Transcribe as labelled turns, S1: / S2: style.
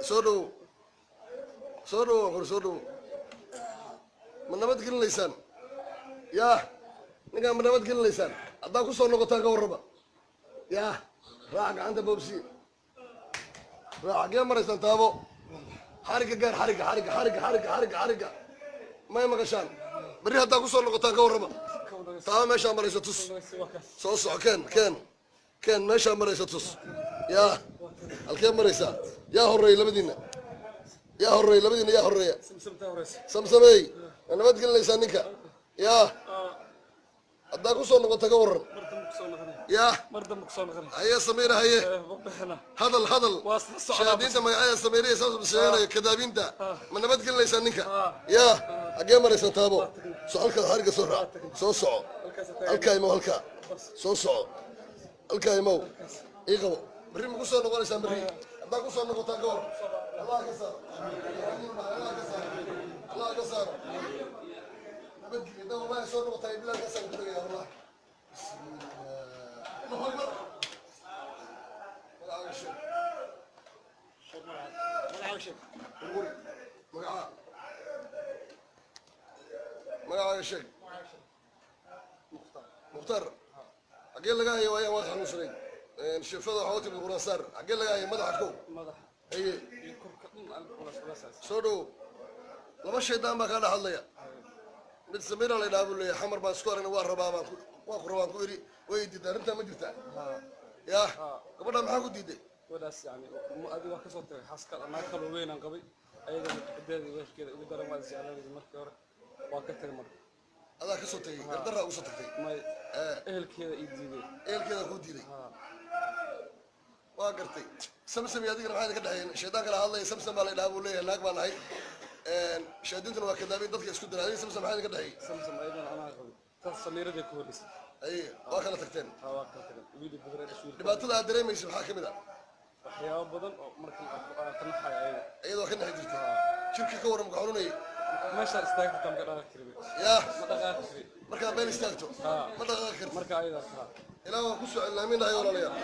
S1: Soo dhowow, soo dhowow, kor soo dhowow. Ma nabad gelinaysaan? Yaa ninkaan ma nabad gelinaysaan? Haddaa kusoo noqotaan ka warrama. Yaa raac gacanta boobsi, raac. Xaggee maraysaan? Taabo xarigga, gaar xarigga, xarigga, xarigga, xarigga, xarigga, xarigga. May maqashaan? Berri haddaa kusoo noqotaan ka warrama. Taabo meeshaa maraysa tus. Soo soco, keen, keen, keen. Meeshaa maraysa tus. Yaa halkee maraysaa? Yaa horreeya labadiina? Yaa horreeya labadiina? Yaa horreeya? Samsamey, ma nabad gelinaysaa ninka? Yaa haddaa kusoo noqota ka warran? Yaa haye Samiira, haye, hadal, hadal. Shayaadiinta magacyada Samiiriya Samsam sheeganaya, kadaabiinta, ma nabad gelinaysaa ninka? Yaa xaggee maraysaa? Taabo. So halkaa xarigga soo raac. Soo soco, halkaa imow, halkaa soo soco, halkaa imow. Ii qabo. Berri ma kusoo noqonaysaa? Berri haddaa kusoo noqotaan ka warran? Allah ka saaro, Allah ka saaro, Allah ka saaro. Nabadgelyo. Haddaa wallahi soo noqotaa, bilaal kaasaan ku tagaya wallahi. Bismillah, Allahu akbar. Magacaaga sheeg. Qurquri magacaa, magacaaga sheeg. Mukhtaar, xaggee laga haya? Waayaan waad xanuunsanayd. Shifada waxaa u timid Quraan saar. Xaggee laga haya? Madaxa kow haye. Soo dhowow. Laba shaydaan baa kaa dhex hadlaya. Mid Samiira la ydhaha buu leeyahay, Xamar baan isku aragnay, waa rabaa baan ku, waa ku rabaan ku idhi, way diiday. Arrintaa ma jirtaa? Yaa gabadha maxaa ku diiday?
S2: Gabadhaas yani adi waa kasoo tagay, xaaska naag kaloo weynaan qabay, ayadana ciddeeda iyo weelkeeda ugu daran. Waa isjeclanaysa markii hore, waa ka tagay marka.
S1: Adaa kasoo tagay? Gardarraa ugu soo tagtay?
S2: May, ehelkeeda ii diiday.
S1: Ehelkeeda kuu diiday, waa gartay. Samsam iyo adigana maxaa idinka dhexeeyeen? Shaydaan kala hadlaya, Samsam baa la ydhaha buu leeyahay, naag baan nahay, shayaadiintuna waa kadaabiin dadka isku dira. Adiga Samsam maxaa idinka dhexeeyey?
S2: Samsam ayadana anaa qabay, taas Samiiraday ku horreysay.
S1: Haye, waa kala tagteen?
S2: Waa kala tageen. Wiili badre dhashay wiil.
S1: Dhibaatada aad dareemaysa maxaa kamid ah?
S2: Waxyaabo badan oo markan aan ka naxayo ayaga.
S1: Iyadoo ka naxi jirtay. Jirka ka warram, ka xanuunayay?
S2: Meeshaan istaaga xataa ma ka dhaqaaqi karin.
S1: Yaa
S2: ma dhaqaaqi karin.
S1: Markaad meel istaagto
S2: Haa.
S1: ma dhaqaaqi kartid?
S2: Marka ayadaa kaa
S1: Ilaa waan ku soo celnaaminahay walaalayaal.